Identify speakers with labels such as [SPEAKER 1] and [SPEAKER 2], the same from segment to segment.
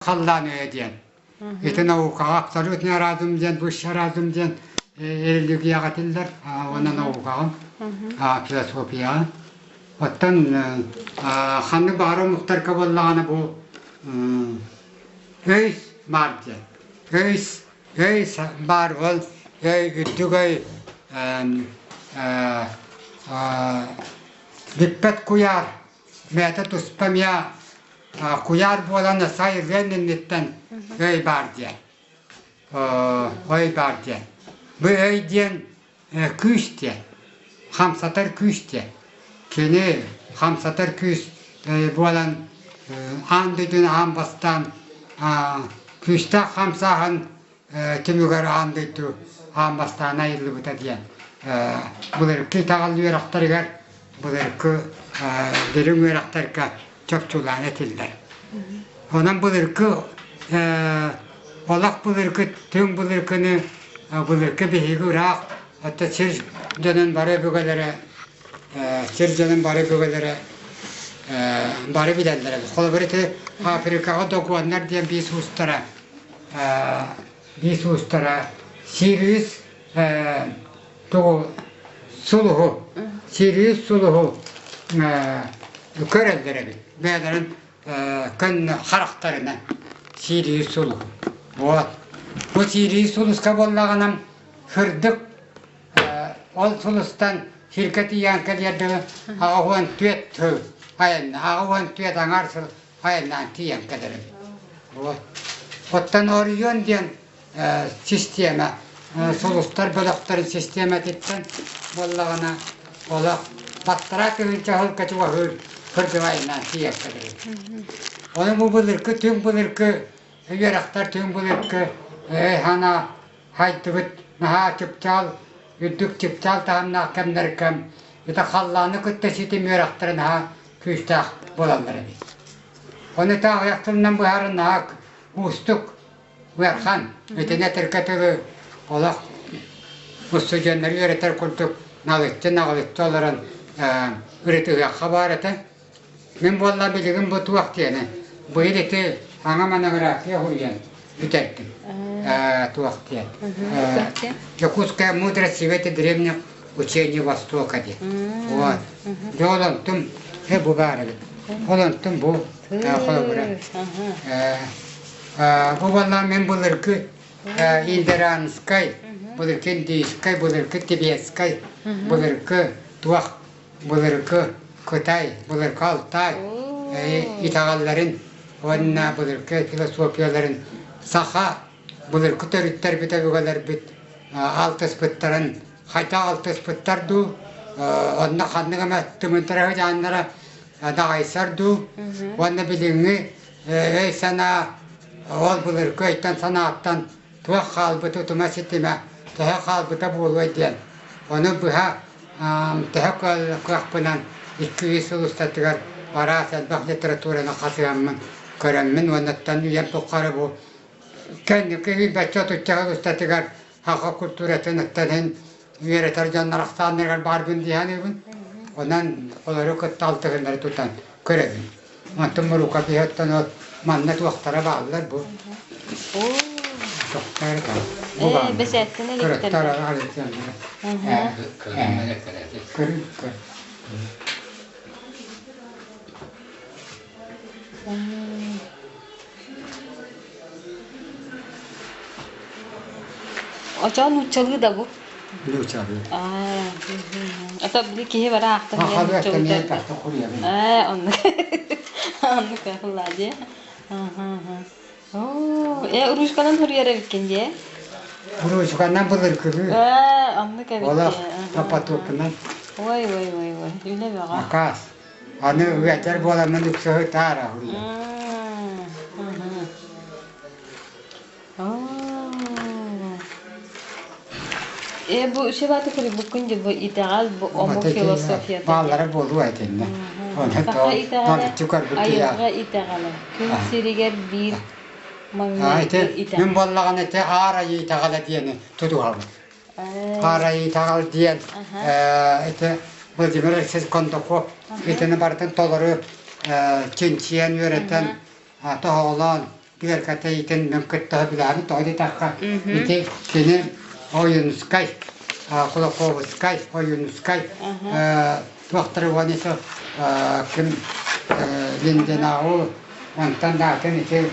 [SPEAKER 1] Халлаан өйө диэн. Ити наукаҕа абсолютный разум диэн, высший разум диэн религияҕа этиллэр уонна наукаҕа, философияҕа. Оттон ханнык баҕарар омуктарга буоллаҕына бу өй баар диэн. Өй, өй баар ол өй үрдүк өй бүппэт куйаар бэйэтэ туспа эмиэ куйаар буолан сайылыан инниттэн өй баар диэн. Өй баар диэн. Бу өй диэн күүс диэн, хамсатар күүс диэн. Кини хамсатар күүс буолан аан дойдуну аан бастаан күүстээх хамсааһын түмүгэр аан дойду аан бастаан айыллыбыта диэн былыргы итэҕэл үөрэхтэригэр былыргы дириҥ үөрэхтэргэ чопчулаан этиллэр. Онон былыргы олох былыргы түҥ былыргыны былыргы биһиги ыраах оттон сир дьонун бары өбүгэлэрэ сир дьонун бары өбүгэлэрэ бары билэллэр эбит. Холобур ити Африкаҕа докуоннар диэн биис уустара биис уустара Сириус тугу сулуһу Сириус сулуһу көрөллөр эбит бэйэлэрин көн харахтарынан Сириус сулуһу вот бу Сириус сулуска буоллаҕына сырдык ол сулустан сиргэ тиийэн кэлиэр дылы 84 сыл айанна 84 аҥаар сыл айаннаан тиийэн кэлэрим. Вот. Оттон Орион диэн систиэмэ сулустар бөлөхтөрүн систиэмэтиттэн буоллаҕына олох баттара тыһыынча сылга чугаһыыр кырдьыгайынан тиийэн кэлэрим. Ону бу былыргы түҥ былыргы үөрэхтэр түҥ былыргы өй-санаа хайдыбыт наһаа чыпчаал үрдүк чыпчаал таһымнаах кэмнэргэ ити халлааны кытта ситим үөрэхтэрэ наһаа күүстээх буолаллар эбит. Ону аҕыйах тылынан быһааран наһаа уустук, ыарахан. Итини этэргэ дылы олох устудьуоннары үөрэтэр курдук налыччы-наҕылыччы олорон ырытыһыахха баар этэ. Мин буолла билигин бу туох диэни, быйыл ити аҥа монография суруйан бүтэрдим. Туох диэн. Якутская мудрость света древних учений Востока диэн. Вот. Дьэ ол онтум бу баар эбит. Ол онтум бу холобура. Бу буолла мин былыргы индиранскай, былыргы индийскай, былыргы тибетскай, былыргы туох былыргы Кытай, былыргы Алтай итэҕэллэрин уонна былыргы философияларын саха былыргы төрүттэрбит өбүгэлэрбит алтыспыттарын хайдах алтыспыттар дуу, онно ханнык эмэ тымынтара сыдьааннара даҕайсар дуу уонна билиҥҥи өй-санаа ол былыргы өйтөн-санааттан туох хаалбыт утума ситимэ төһө хаалбыта буолуой диэн ону быһа төһө кыахпынан 200 сыл устатыгар араас элбэх литератураны хасыһаммын көрөммүн уоннаттан үйэм тухары бу кэнники сүүрбэччэ отучча сыл устатыгар саха культуратын ыттан үөрэтэр дьоннор ахсааннарыгар баарбын дии саныыбын. Онон олору кытта алтыһыннары тутан көрөбүн. Онтон рукопиһыттан ол манна туохтара бааллар бу. Туохтар бу бааллар.
[SPEAKER 2] Бэсээттэн
[SPEAKER 1] Кыраттар арыйтыаннара. Көрүн көр.
[SPEAKER 2] Очоон нууччалыы да бу?
[SPEAKER 1] Нууччалыы.
[SPEAKER 2] Аа, ото били киһи бара аахтан иһэн
[SPEAKER 1] Сахалыы
[SPEAKER 2] нууччалыы
[SPEAKER 1] эмиэ
[SPEAKER 2] да.
[SPEAKER 1] тахса хуруйабын.
[SPEAKER 2] Ээ, оннук. Оннук ахыллаа дии. Оо, э, ручканан суруйар эбиккин дии?
[SPEAKER 1] Ручканан былыргылыы.
[SPEAKER 2] Ээ, оннук эбит
[SPEAKER 1] Олох
[SPEAKER 2] дии.
[SPEAKER 1] топотуопунан.
[SPEAKER 2] Ой, ой, ой, ой, үлэ бөҕө.
[SPEAKER 1] Акаас. Аны үөтэр буоламмын үксү таара хуруйар.
[SPEAKER 2] Э, бу үчүгэй суруйбуккун дии, бу итэҕэл, бу омук философията.
[SPEAKER 1] Бааллара буолуо этиннэ.
[SPEAKER 2] Саха итэҕэлэ, айылҕа итэҕэлэ, күн сиригэр биир маҥнайгы итэҕэл.
[SPEAKER 1] Мин буоллаҕына ити аар айыы итэҕэлэ диэни тутуһабын. Аар айыы итэҕэл диэн ити Владимир Алексеевич Кондаков итини барытын толору чинчийэн үөрэтэн тоһоҕолоон. Түөркэтэйитин мин кытта билэбин тоҕо диэтэххэ ити кини Ойуунускай, Кулаковскай, Ойуунускай туохтары уон ити ким Линденау онтон да атын ити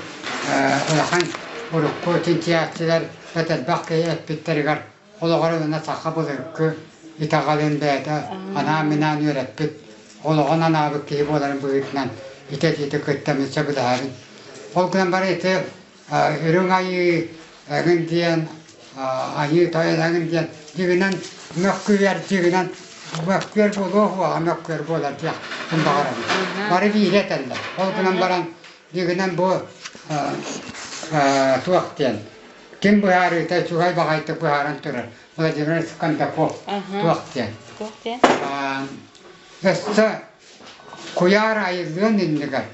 [SPEAKER 1] улахан урукку чинчийээччилэр элбэх киһи эппиттэригэр олоҕор уонна саха былыргы итэҕэлин бэйэтэ анаан-минээн үөрэппит, олоҕун анаабыт киһи буоларын быһыытынан ити этиити кытта мин сөбүлэһэбин. Ол гынан баран ити үрүҥ айыы эҥин диэн, айыы тойон эҥин диэн дьиҥинэн мөккүөр дьиҥинэн мөккүөр буолуо суоҕа мөккүөр буолар диэхпин баҕарабын. Бары биири этэллэр. Ол гынан баран дьиҥинэн бу туох диэн Ким быһаарыыта үчүгэй баҕайытык быһааран турар Владимир Кондаков туох диэн.
[SPEAKER 2] Туох диэн?
[SPEAKER 1] Өссө куйаар айыллыан иннигэр,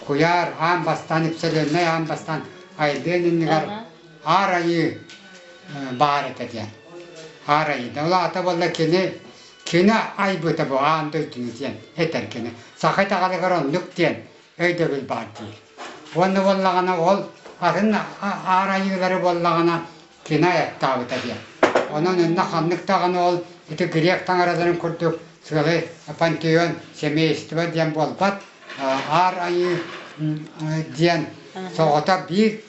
[SPEAKER 1] куйаар аан бастаан вселенная аан бастаан айыллыан иннигэр аар айыы баар этэ диэн. Аар айыы. Ол аата буолла кини кини айбыта бу аан дойдуну диэн этэр кини. Саха итэҕэлигэр оннук диэн өйдөбүл баар диир. Уонна буоллаҕына ол атын аар айыылары буоллаҕына кини айаттаабыта диэн. Онон онно ханнык даҕаны ол ити грек таҥараларын курдук сыалы пантеон семейство диэн буолбат аар айыы диэн соҕото биир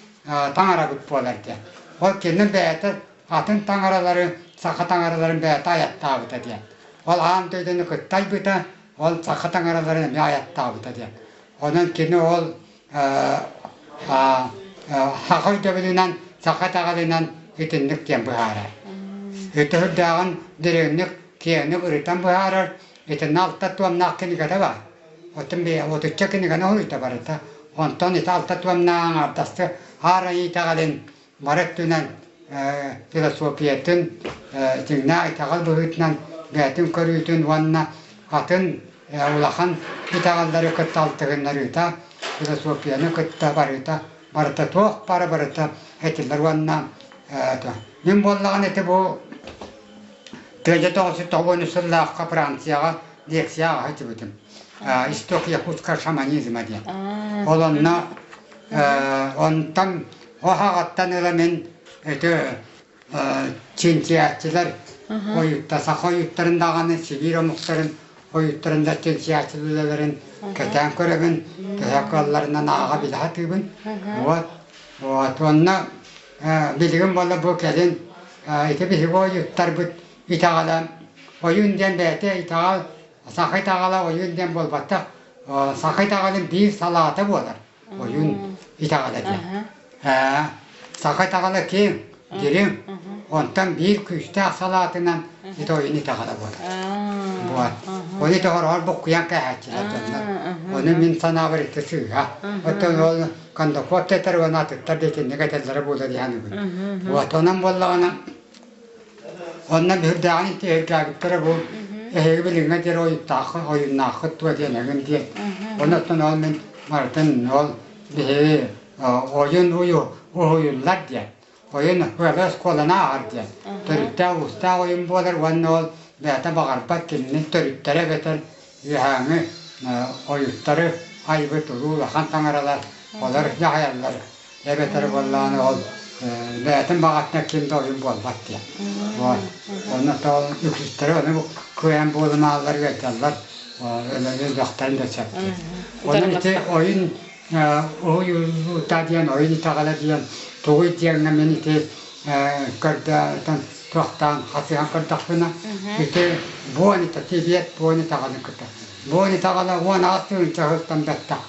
[SPEAKER 1] таҥарабыт буолар диэн. Ол кини бэйэтэ атын таҥаралары саха таҥараларын бэйэтэ айаттаабыта диэн. Ол аан дойдуну кытта айбыта, ол саха таҥараларын эмиэ айаттаабыта диэн. Онон кини ол саха өйдөбүлүнэн, саха итэҕэлинэн итинник диэн быһаарар. Ити үрдээҕин дириҥник, киэҥник ырытан быһаарар. Итиннэ алта туомнаах кинигэтэ баар. Оттон отучча кинигэни суруйда барыта. Онтон ити алта туомнаах аҥаардастыы Аар Айыы итэҕэлин бары өттүнэн философиятын, дьиҥнээх итэҕэл быһыытынан бэйэтин көрүүтүн уонна атын улахан итэҕэллэри кытта алтыһыннарыыта, философияны кытта барыыта барыта туох бары барыта этиллэр уонна мин буоллаҕына ити бу тыадьа тоҕус тоҕуон сыллаахха Францияҕа лекция ааҕа сылдьыбытым. Исток якутского шаманизма диэн. Ол онно онтон Оһоҕоттон ыла мин ити чинчийээччилэр ойутта саха ойуттарын даҕаны Сибиир омуктарын ойуттарын да чинчийээччилэр үлэлэрин кэтээн көрөбүн, төһө кыалларынан ааҕа билэ сатыыбын. Вот. Вот. Уонна билигин буолла бу кэлин ити биһиги ойуттарбыт итэҕэлэ ойуун диэн бэйэтэ итэҕэл саха итэҕэлэ ойуун диэн буолбатах саха итэҕэлин биир салаата буолар ойуун итэҕэлэ диэн. Саха итэҕэлэ киэҥ, дириҥ, онтон биир күүстээх салаатынан ити ойуун итэҕэлэ буолар. Вот. Ону итэҕэр буккуйан кээһээччилэр дьоннор. Ону мин санаабар ити сыыһа. Оттон ол Кондаков да этэр уонна атыттар да итинник этэллэрэ буолар диэн Вот онон буоллаҕына Онно биһирдээҕин интиһиргээбиттэрэ бу эһиги билиҥҥэ диэри ойуттааххыт, ойуннааххыт дуо диэн эҥин диэн. Онон ол мин барытын ол биһиги ойун уһуйуллар диэн. Ойун ыалы оскуоланы ааҕар диэн. Төрүттээх уустаах ойун буолар уонна ол бэйэтэ баҕарбат кинини төрүттэрэ эбэтэр үөһээҥи ойуттары айбыт улуу улахан таҥаралар олор дьаһайаллар Эбэтэр буоллаҕына ол бэйэтин баҕатынан ким да ойун буолбат диэн. Вот. Онно ол үксүстэрэ ону кыайан буолумааллар ыалдьаллар, өлөхтөрүн да сөп диэн. Онон ити ойун уһуйуута диэн, ойун итэҕэлэ диэн тугуй диэҥҥэ мин ити көрдөтөн туохтаан хасыһан көрдөхпүнэ ити буон итэ Тибет буон итэҕэлин кытта. Буон итэҕэлэ 16 тыһыынча сылтан бэттэх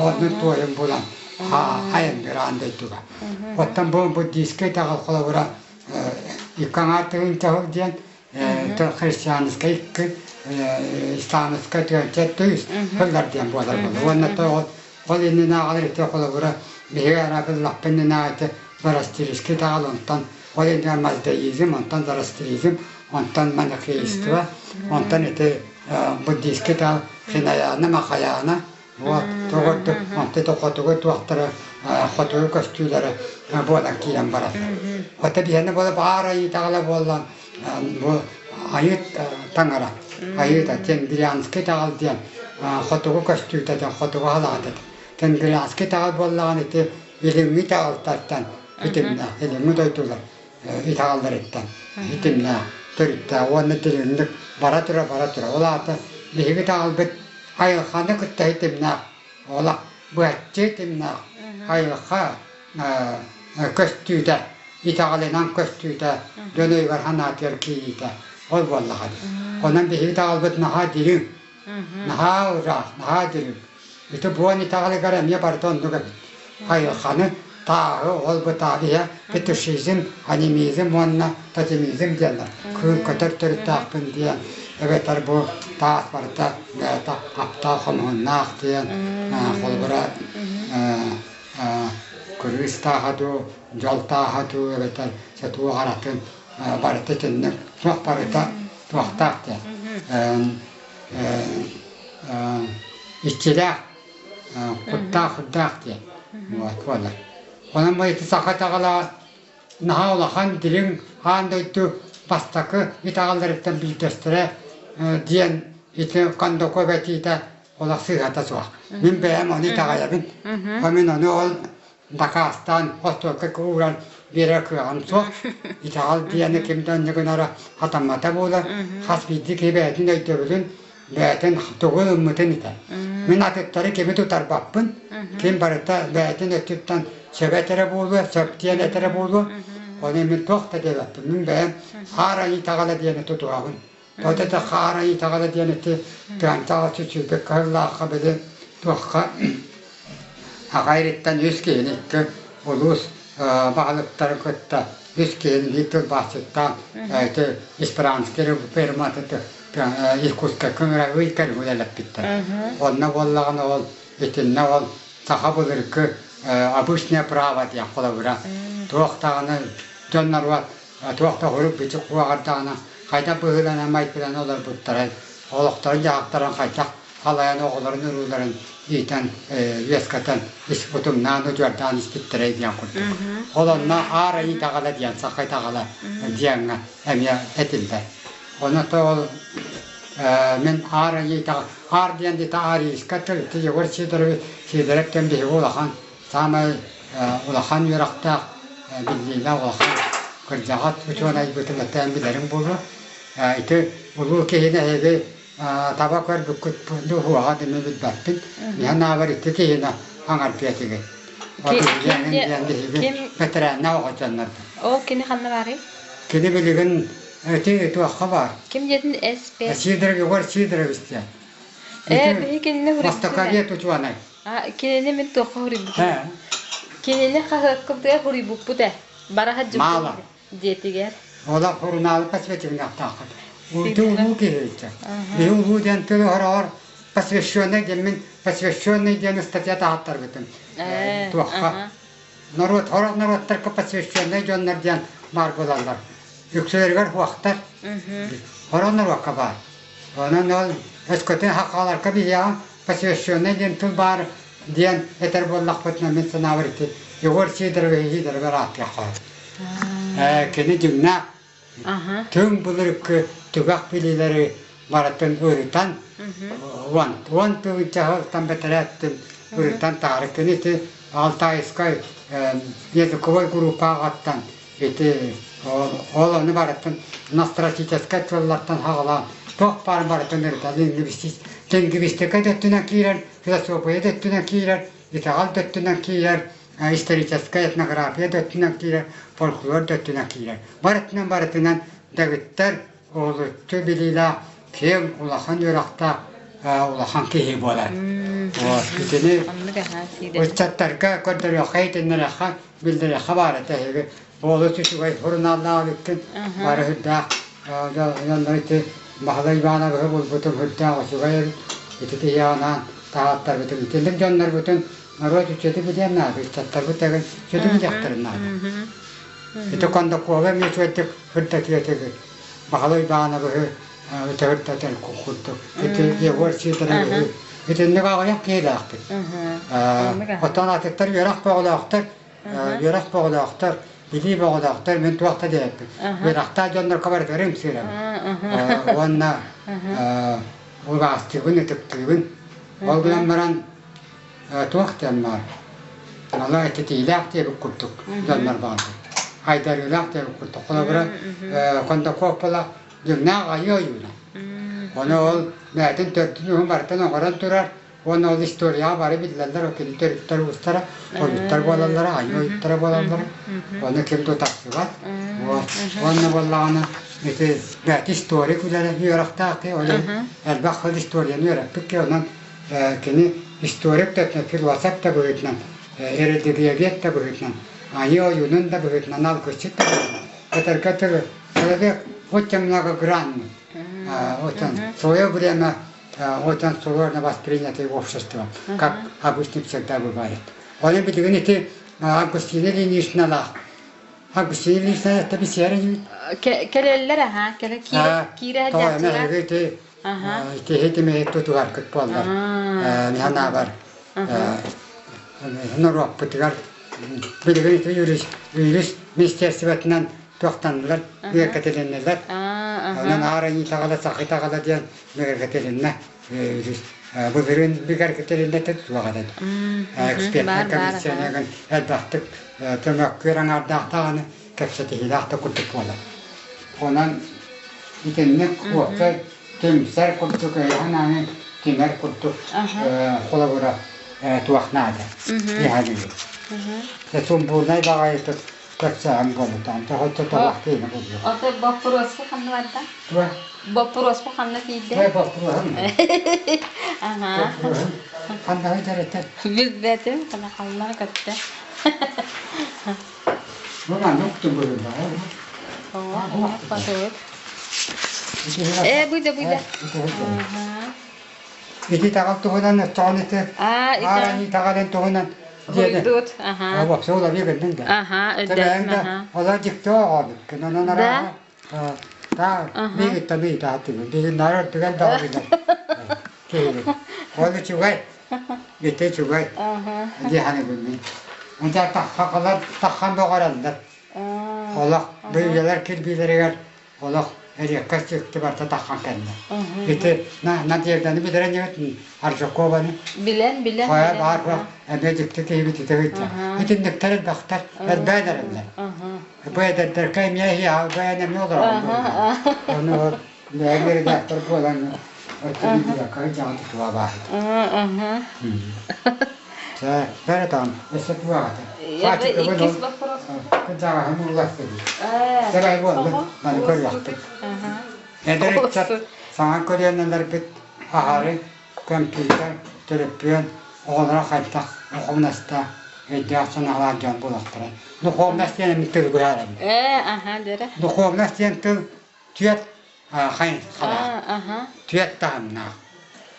[SPEAKER 1] оннун туойун булан айанныыр аан дойдуга. Оттон бу буддийскай итэҕэл холобура икки аҥаар тыһыынча сыл диэн христианскай икки исламскай тыһыынча тыыс сыллар диэн буолар буолар. Уонна ол иннинээҕилэр ити холобура биһиги арабыллахпын иннинээҕи ити зороастрийский итэҕэл онтон ол иннигэр маздаизм, онтон зороастризм, онтон манихейство, онтон ити буддийский итэҕэл хинаяна, махаяна Вот, тоҕо онто хотугу туохтара хотугу көстүүлэрэ буолан киирэн бараллар. Ота биһиэнэ буола баар айыы буоллан бу айыы таҥара айыыта тенгрианский итэҕэл диэн хотугу көстүүтэ диэн хотугу халаата тенгрианский итэҕэл буоллаҕына ити. Илиҥҥи итэҕэлтэртэн итиннээх, илиҥҥи дойдулар итэҕэллэриттэн итиннээх төрүттээх уонна дириҥник бара тура бара тура. Ол аата биһиги итэҕэлбит айылҕаны кытта ситимнээх, олох быһаччы ситимнээх айылҕа көстүүтэ, итэҕэлинэн көстүүтэ, дьон өйүгэр санаатыгар киириитэ ол буоллаҕа дии. Онон биһиги итэҕэлбит наһаа дириҥ, наһаа ыраах, наһаа дириҥ. Ити буон итэҕэлигэр эмиэ барыта оннук эбит. Айылҕаны, тааһы, ол-бу тааһы иһэ фетишизм, анимизм уонна тотемизм диэннэр. Кыыл көтөр төрүттээхпин диэн, эбэтэр бу таас барыта бэйэтэ аптаах хомуһуннаах диэн, холобура, кырыыс тааһа дуу, дьол тааһа дуу эбэтэр сэтуох аратын барыта итинник туох барыта туохтаах диэн иччилээх куттаах курдаах диэн вот буолар. Онон бу ити саха итэҕэлэ наһаа улахан дириҥ аан дойду бастакы итэҕэллэриттэн биирдэстэрэ диэн ити Кондаков этиитэ олох сыыһата суох. Мин бэйэм ону итэҕэйэбин. Мин ону ол дакаастаан остуолга ууран биэрэр кыаҕым суох. Итэҕэл диэни ким да оннук гынара сатаммата буолар. Хас биирдии киһи бэйэтин өйдөбүлүн, бэйэтин тугу ылыммытын этэр. Мин атыттары кими тутарбаппын, ким барыта бэйэтин өттүттэн сөп этэрэ буолуо, сөп диэн этэрэ буолуо. Ону мин туох да диэбэппин. Мин бэйэм хаар айыы итэҕэлэ диэни тутуһабын. Вот это хаар айыы итэҕэлэ диэн ити тыантаҕа чүчүүргэ кыһыллаахха били туохха Аҕа ириттэн үс киһини икки улуус баһылыктарын кытта үс киһини биир тылбаасчыттаан ити Испранский ферматы Иркутскай ый кэриҥ үлэлэппиттэр. Онно буоллаҕына ол итиннэ ол саха былыргы обычное право диэн холобура туох даҕаны дьон норуот туох да хорук-бичик куоҕардаҕына хайдах быһыыланан майгыланан олорбуттарай, олохторун-дьаһахтарын хайдах халайан оҕолорун урууларын иитэн үөскэтэн ис утумнаан удьуордаан испиттэрэй диэн курдук. Ол онно аар айыы итэҕэлэ диэн саха итэҕэлэ диэҥҥэ эмиэ этиллэр. Ону ол мин аар айыы итэҕэл аар диэн диэтэ арийскай тыл ити Егор Сидорович Сидоров диэн биһиги улахан саамай улахан үөрэхтээх биллиилээх улахан кырдьаҕас учуонайбытын этээн билэриҥ буолуо. Ити улуу киһини эһиги таба көрбүккүт дуу суоҕа дими билбэппин. Миһэн аабар икки киһини аҥардыа этигит. Диэн биһиги бэтэрээннээх оҕо дьоннорбут.
[SPEAKER 2] Ол кини ханна баарый?
[SPEAKER 1] Кини билигин ити туохха баар?
[SPEAKER 2] Ким диэтин СП?
[SPEAKER 1] Сидоров Егор Сидорович диэн.
[SPEAKER 2] Э, биһи кинини хуруйбутун
[SPEAKER 1] Востоковед учуонай.
[SPEAKER 2] А, кинини мин туохха хуруйбутум? Кинини хаһыаккыбытыгар хуруйбуппут ээ. Бара
[SPEAKER 1] Мало.
[SPEAKER 2] сылдьыбыт дьиэтигэр.
[SPEAKER 1] Олох сурунаалы посвятивнахтааххыт. Ути улуу киһи Биһи улуу диэн тылы хороҕор посвященный диэммин посвященный диэн ыстатыйа таһаттарбытым. Туохха норуот хорох норуоттарга посвященный дьоннор диэн баар буолаллар. Үксүлэригэр хуохтар. Хорох норуокка баар. Онон ол өскөтүн хаххаларга биһиэхэ посвященный диэн тыл баар диэн этэр буоллахпытына мин санаабар ити Егор Сидорович Сидоровы ааттыахха Кини дьиҥнээх түҥ былыргы түгэх билиилэри барытын ырытан уон уон тыһыынча сылтан бэтэрээттин ырытан таары кини ити Алтайскай языковой группаҕаттан ити ол ону барытын ностратическай тыллартан хаҕалаан туох баарын барытын ырытан лингвистика да өттүнэн киирэр философия да өттүнэн киирэр итэҕэл да өттүнэн киирэр историческай этнография да өттүнэн киирэр, фольклор да өттүнэн киирэр. Барытынан барытынан дэгиттэр уһулуччу билиилээх, киэҥ улахан үөрэхтээх улахан киһи буолар. Вот итини ыччаттарга көрдөрүөххэ, итиннэриэххэ, биллэриэххэ баар этэ эһиги олус үчүгэй сурунааллаах эбиккин, бары сүрдээх дьоннор ити Баһылай Ивановиһы булбутум сүрдээх үчүгэй эбит. Ити киһи анаан таһааттарбытын итинник дьоннорбутун Норуот үчүгэйдик билиэн наада, ыччаттарбыт дэгин үчүгэйдик билиэхтэрин наада. Ити Кондакова эмиэ үчүгэйдик сырдатыа Баһылай Баанабыһы үтүрдэтэн курдук. Ити Егор Сидоровиһы итинник аҕыйах киһилээхпит. Оттон атыттар үөрэх бөҕөлөөхтөр, үөрэх бөҕөлөөхтөр, билии бөҕөлөөхтөр мин туох да диэппин. Үөрэхтээх дьоннорго барытыгар ымсыырабын. Уонна убаастыыбын, ытыктыыбын. Ол гынан баран туох диэн баар. Ала этитиилээх диэбит курдук дьоннор бааллар. Айдарыылаах диэбит курдук. Холобура, Кондаков буола дьиҥнээх айыы ойууна. Ону ол бэйэтин төрдүн-ууһун барытын оҥорон турар уонна ол историяҕа бары биллэллэр, ол кини төрүттэр уустара, ойуттар буолаллара, айыы ойуттара буолаллара. Ону ким да утарсыбат. Вот. Уонна буоллаҕына ити бэйэтэ историк үлэлэ үөрэхтээх киһи, ол иһин элбэх сыл историяны үөрэппит киһи, онон кини историк да, философ да быһыытынан, религиовед да быһыытынан, айыы ойуунун да быһыытынан, алгысчыт да быһыытынан, этэргэ дылы, человек очень многогранный. Очень в свое время очень сложно воспринятый обществом, как обычно всегда бывает. Оны билигин ити Августина Ильиничналаах Августина Ильинична это бисиэрин
[SPEAKER 2] Кэлэллэр аха, кэлэ киирэ сылдьааччылар.
[SPEAKER 1] Ити киһи тимиһи тутуһаргыт буоллар санаабар норуоппутугар билигин ити юрист министерствотынан туохтаннылар бигэргэтилиннилэр онон аар айыы итэҕэлэ саха итэҕэлэ диэн бигэргэтилиннэ былырыын бигэргэтилиннэ суох этэ экспертнэй комиссияны элбэхтик көмөккүөр аҥаардаах даҕаны кэпсэтиһиилээх да курдук буолар онон Итинник уопсай түмсэр курдук өйүн-аанын түмэр курдук холобура туох наада иһэлиир. Сумбуурнай баҕайытык көрсөһөн буолбута. Тоҕо тобох киһини буллум.
[SPEAKER 2] Ото боппуруоска ханна барда?
[SPEAKER 1] Туох?
[SPEAKER 2] Боппуруоспу ханна тиийдэ?
[SPEAKER 1] Боппуруоһум.
[SPEAKER 2] Аха.
[SPEAKER 1] Боппуруоһум. Ханна сылдьар этэ?
[SPEAKER 2] Билбэтим, ханна халлар көттө.
[SPEAKER 1] Бу маннык тубуллаҕа.
[SPEAKER 2] Оо, батыбыт. Э, буйда, буйда.
[SPEAKER 1] Ити итэҕэл туһунан оччоҕун ити
[SPEAKER 2] Аа,
[SPEAKER 1] ааран итэҕэлин туһунан диэни
[SPEAKER 2] Буйдут, аха.
[SPEAKER 1] Вообще уларыйа гынныҥ да.
[SPEAKER 2] Аха,
[SPEAKER 1] Тэбээн
[SPEAKER 2] өйдөөтүм,
[SPEAKER 1] да
[SPEAKER 2] аха.
[SPEAKER 1] олор дьикти оҕообуккун онон
[SPEAKER 2] Да?
[SPEAKER 1] арааһа та
[SPEAKER 2] Аха.
[SPEAKER 1] биһигиттэн ыйытаатыгын биһигин наар өртүгэн даҕалыгар киһибит. Ол үчүгэй, ити үчүгэй
[SPEAKER 2] Аха.
[SPEAKER 1] дии саныыбын мин. Онтон таххалар таххан бөҕөрөллөр. Олох бүйэлэр кирбиилэригэр олох эриэккэс дьикти барыта таххан кэллэ. Ити Надежданы билэрэн эбит Аржакованы.
[SPEAKER 2] Билэн, билэн,
[SPEAKER 1] Хайа
[SPEAKER 2] билэн.
[SPEAKER 1] баар баар эмиэ дьикти киһибит ити ыйда. Итинниктэр элбэхтэр, элбээн эрэллэр. Бу эдэрдэргэ эмиэ иһи эмиэ олороҕун Ону ол бэйэҥ редактор буолан өттүн дьаҕа тутуа баахыт. Чэ, бэрэ там, өссө туаҕата. Хаачыкыбын
[SPEAKER 2] Иккис вопрос.
[SPEAKER 1] Кыдьаҕаһым улласта дии. Сэрэй буоллун, маны көрүөхпүт. Эдэр ыччат саҥа көлүөнэлэрбит аһары көмпүүтэр, төлөпүөн оҕолоро хайдах духовностаах, өйдөөх-санаалаах дьон буолуохтара. Духовность диэн эмит тылы быһаарабын.
[SPEAKER 2] Э, аха, дөрө.
[SPEAKER 1] Духовность диэн тыл түөрт хайысхалаах, түөрт таһымнаах.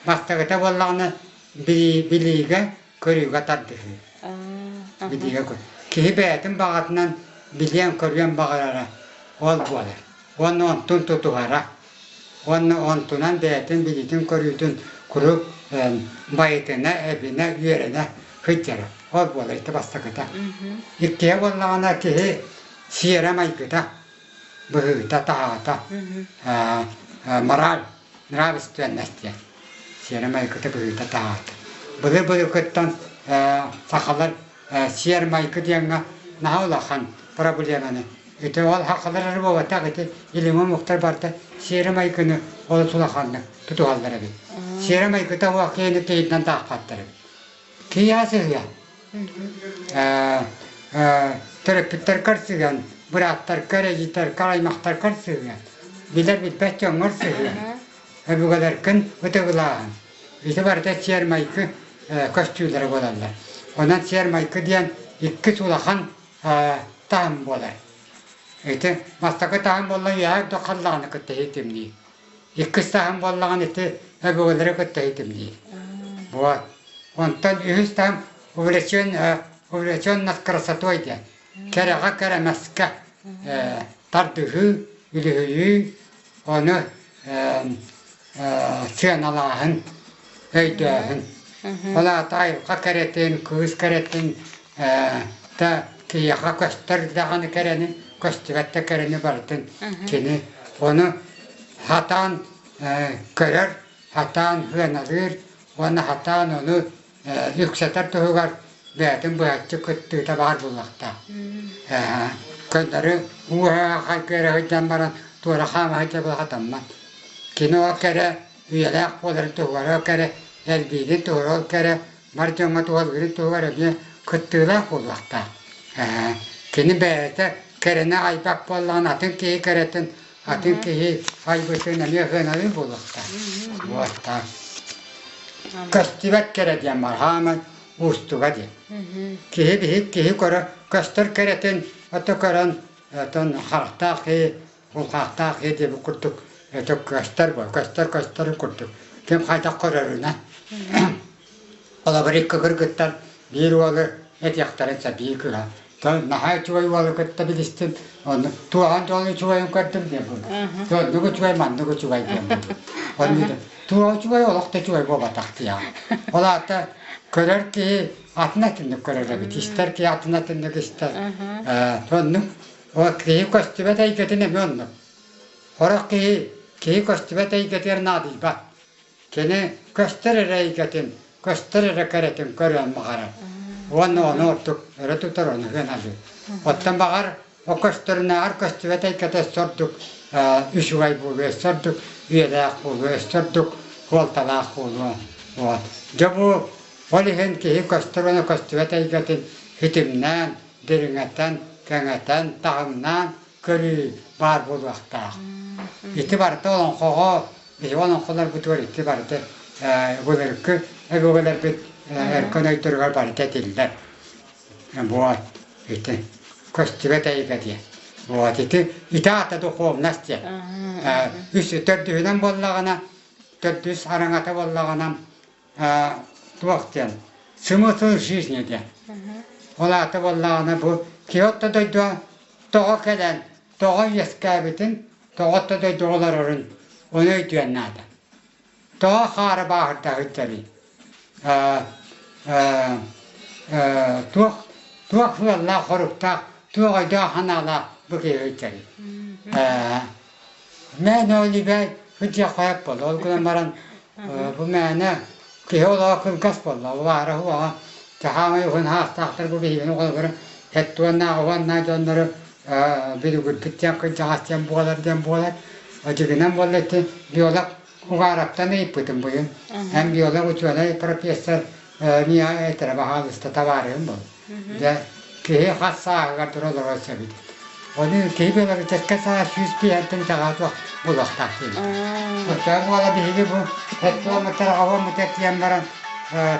[SPEAKER 1] Бастакыта буоллаҕына билиигэ, көрүүгэ тардыһыы. Билиигэ Киһи бэйэтин баҕатынан билиэн-көрүөн баҕарара ол буолар. Уонна онтун тутуһара. Уонна онтунан бэйэтин билиитин-көрүүтүн куруук байытына, эбинэ, үөрэнэ сылдьара. Ол буолар ити бастакыта. Иккиһэ буоллаҕына киһи сиэрэ-майгыта быһыыта-таһаата, мораль, нравственность диэн сиэрэ-майгыта быһыыта-таһаата. Былыр-былыргыттан сахалар сиэр-майгы диэҥҥэ наһаа улахан проблеманы ити ол сахалар эрэ буолбатах ити илиҥҥи омуктар барыта сиэрэ-майгыны олус улаханнык тутуһаллар эбит. Сиэрэ-майгыта суох киһини киһитинэн таахпаттар эбит. Киһи сыһыан төрөппүттэргэр сыһыан, бырааттаргар, эдьиийдэргэр, аймахтаргар сыһыан, билэр-билбэт дьоҥҥор сыһыан, өбүгэлэргин ытыгылааһын. Ити барыта сиэр-майгы көстүүлэрэ буолаллар. Онон сиэр-майгы диэн иккис улахан таһым буолар. Ити бастакы таһым буолла үөһээ үрдүк халлааны кытта ситимниир. Иккис таһым буоллаҕына ити өбүгэлэри кытта ситимниир. Вот. Онтон үһүс таһым увлечен, увлеченность красотой диэн. Кэрэҕэ кэрэмэскэ тардыһыы, үлүһүйүү, ону сыаналааһын, өйдөөһүн. Ол аата айылҕа кэрэтин, кыыс кэрэтин да киһиэхэ көстөр даҕаны кэрэни, көстүбэт да кэрэни барытын кини ону сатаан көрөр, сатаан сыаналыыр уонна сатаан ону үксэтэр туһугар бэйэтин быһаччы кыттыыта баар буолуохтаах. Көннөрү ууһа хайгыара сылдьан баран туора хаама сылдьар буолахатаммат. Кини ол кэрэ үйэлээх буоларын туһугар ол кэрэ элбиирин туһугар ол кэрэ бар дьоҥҥо туһалыырын туһугар эмиэ кыттыылаах буолуохтаах. Кини бэйэтэ кэрэни айбат буоллаҕына атын киһи кэрэтин атын киһи айбытын эмиэ сыаналыыр буолуохтаах. Буолуохтаах. Көстүбэт кэрэ диэн бар хааман уустуга диэн. Киһи биһик киһи көрө көстөр кэрэтин ото көрөн отон харахтаах киһи улхаахтаах киһи диэбит курдук это көстөр көстөр көстөрүн курдук ким хайдах көрөрүнэн Холобур, икки кыргыттар биир уолу этиэхтэрин сөп, биир кыыһа. Наһаа үчүгэй уолу кытта билистим, ону туоһан туоһан үчүгэйин көрдүм диэн буолла. Оннук үчүгэй, маннык үчүгэй диэн буолла. Оннук туох үчүгэй, олох да үчүгэй буолбатах диэҕэ. Ол аата көрөр киһи атын атыннык көрөр эбит, истэр киһи атын атыннык истэр. Оннук ол киһи көстүбэт эйгэтин эмиэ оннук. Сорох киһи киһи көстүбэт эйгэтигэр наадыйбат. Кини көстөр эрэ эйгэтин, көстөр эрэ кэрэтин көрүөн баҕарар. Уонна ону ордук өрө тутар, ону гынабыт. Оттон баҕар о көстөрүнээҕэр көстүбэт эйгэтэ өссө ордук үчүгэй буолуо, өссө ордук үйэлээх буолуо, өссө ордук суолталаах буолуо. Вот. Дьэ бу ол иһин киһи көстөр уонна көстүбэт эйгэтин ситимнээн, дириҥэтэн, кэҥэтэн, таһымнаан көрүү баар буолуохтаах. Ити барыта олоҥхоҕо биһиги олоҥхолорбутугар ити барыта былыргы өбүгэлэрбит өркөн өйдөрүгэр барыта этиллэр. Вот ити көстүбэт эйгэ диэн. Вот ити ити аата духовность диэн. Үс төрдүһүнэн буоллаҕына, төрдүс араҥата буоллаҕына туох диэн смысл жизни диэн. Ол аата буоллаҕына бу Киото дойдуга тоҕо кэлэн, тоҕо үөскээбитин, тоҕо да дойдуга олорорун ону өйдүөн наада. Тоҕо хаары бааһырда сылдьарый? Туох туох сыаллаах, хоруктаах, туох өйдөөх санаалаах бу киһи сылдьарый? Мээнэ ол ибэ сылдьыах хайап буолла. Ол гынан баран бу мээнэ киһи олоҕо кылгас буолла. Убаара уоҕа хаамай уһун хаастаахтар бу биһигини оҕолору хеттуоннаах уонна дьоннору бүлүгүрбүт диэн кырдьаҕас диэн буолар диэн буолар. Дьигинэн буолла ити биолог Угаровтан ыйыппытым быйыл. Эн биолог учуонай профессор миэхэ этэрэ баһаалыста табаарыһым был. Дьэ, киһи хас сааһыгар тура олорор сөбүт. Ону киһи биологическай саас 150-тэн итэҕэһэ суох булуохтаах диэбит. Оччоҕо буола биһиги бу эттуоммутар аҕабыаммытар тиийэн баран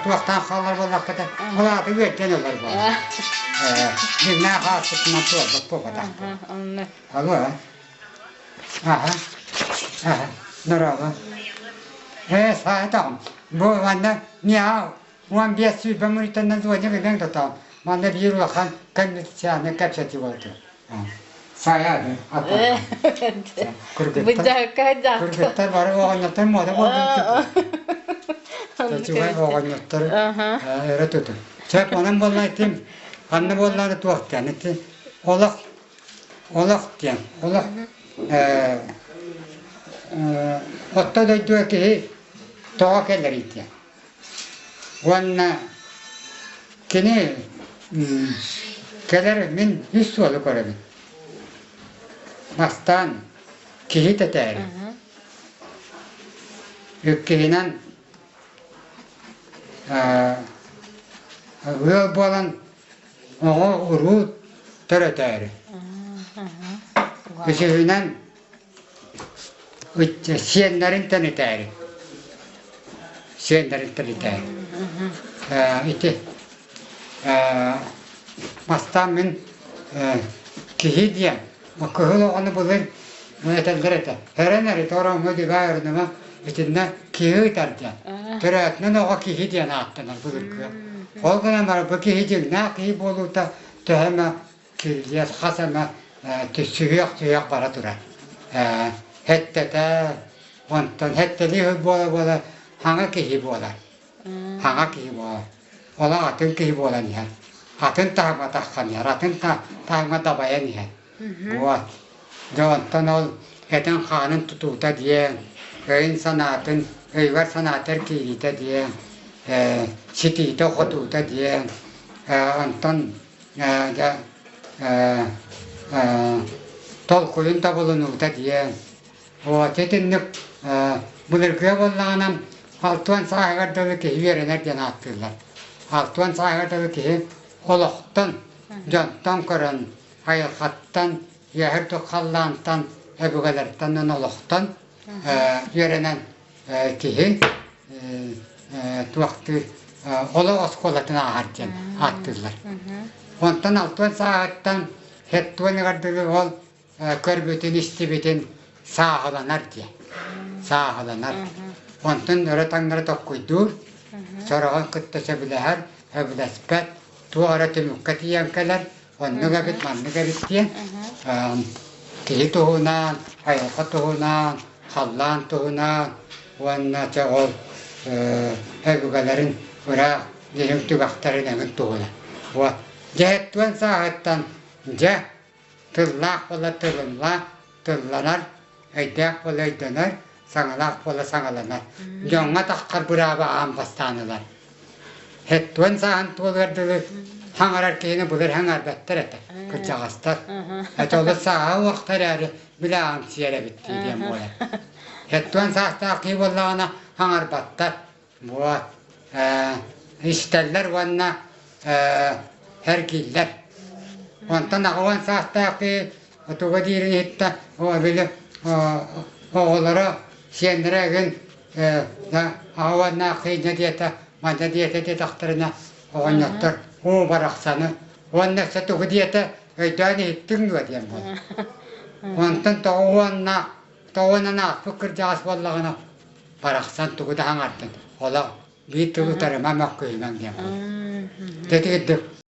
[SPEAKER 1] туохтаан хаалар буоллахпыта, ол аата үөрдэн ылар буолар. Дьиҥнээх ааспытынан туолбут буолбатахпыт. Алло, аха, аха, здорово. Ээ, саатаҕым. Бу манна миэхэ 15 сүүрбэ мүнүүтэннэн звонок ыган тотоон. Манна биир улахан конвенциальнай кэпсэтии буолду. Сайаады, ата.
[SPEAKER 2] Быдьаакка
[SPEAKER 1] Кыргыттар бары оҕонньоттор муода буолбут. Чугай оҕонньоттор өрө тутун. Сөп, онон буолла итим, ханна буоллаары туох диэн, ити олох, олох диэн, олох отто дойдуга киһи тоҕо кэлэрий диэн. Уонна кини кэлэр мин үс суолу көрөбүн. Бастаан киһи тэтээри. Иккиһинэн ыал буолан оҕо уруу төрөтөөрү. Үсүһүнэн Сиэннэрин тэнитээри. Сиэннэрин тэнитээри. Ити бастаан мин киһи диэн кыһыл оҕону былыр этэллэр этэ. Эрэн эрэ тороҥҥо дыбаа өрүнүмэ итиннэ киһи ыытар диэн. Төрөөтүнэн оҕо киһи диэн ааттанар былыргы. Ол гынан баран бу киһи дьиҥнээх киһи буолуута төһө эмэ Киргиэс хас эмэ сүһүөх-сүһүөх бара турар. Хэттэтэ, онтон хэттэлии буола-буола хаҥа киһи буолар. Хаҥа киһи буолар. Олох атын киһи буолан иһэр. Атын таһымҥа тахсан иһэр, атын таһымҥа дабайан иһэр. Вот. Дьэ онтон ол этин-хаанын тутуута диэн, өйүн-санаатын, өйүгэр-санаатыгар киириитэ диэн, ситиитэ-хотуута диэн, Онтон дьэ толкуйун тобулунуута диэн. Вот итинник былыргыга буоллаҕына 60 сааһыгар дылы киһи үөрэнэр диэн ааттыыллар. 60 сааһыгар дылы киһи олохтон, дьонтон көрөн, айылҕаттан, үөһэ үрдүк халлаантан, өбүгэлэртэн олохтон үөрэнэн киһи туохтуур олох оскуолатын ааһар диэн ааттыыллар. Онтон алтыан сааһыттан хэттуоныгар дылы ол көрбүтүн, истибитин сааһыланар диэн. Сааһыланар. Онтон өрө таҥнары токкуйдуур, сороҕун кытта сөбүлэһэр, сөбүлэспэт, туох эрэ түмүккэ тиийэн кэлэр, оннук эбит, маннык эбит диэн киһи туһунан, айылҕа туһунан, халлаан туһунан уонна чэ ол өбүгэлэрин ыраах дириҥ түгэхтэрин эҥин туһунан. Вот. Дьэһэттуон сааһыттан дьэ тыллаах буола тылынлаах тылланар, өйдөөх буола өйдөнөр, саҥалаах буола саҥаланар. Дьоҥҥо таххар бырааба аан бастаан ылар. Хэттуон сааһын туолугар дылы хаҥарар киһини былыр хаҥарбаттар этэ, кырдьаҕастар. Это олус сааһа уохта эрээри билэ аамсыйар эбит дии диэн буолар. Хэттуон саастаах киһи буоллаҕына хаҥарбаттар. Вот. Истэллэр уонна эргиллэр. Онтон 80 саастаах киһи туга диирин иһиттэ, били оҕолоро, сиэннэрэ эҥин аҕа киинэ диэтэ, манна диэтэ диэтэхтэринэ оҕонньоттор уу барахсаны уонна өссө тугу диэтэ өйдөөн иһиттиҥ дуо диэн буолар. Онтон тоҕо уонна тоҕуонан аахпыт кырдьаҕас буоллаҕына барахсан тугу да хаҥардын олох биир тылы утарыма мөккүһүмэҥ диэн буолар. Дэтигирдик.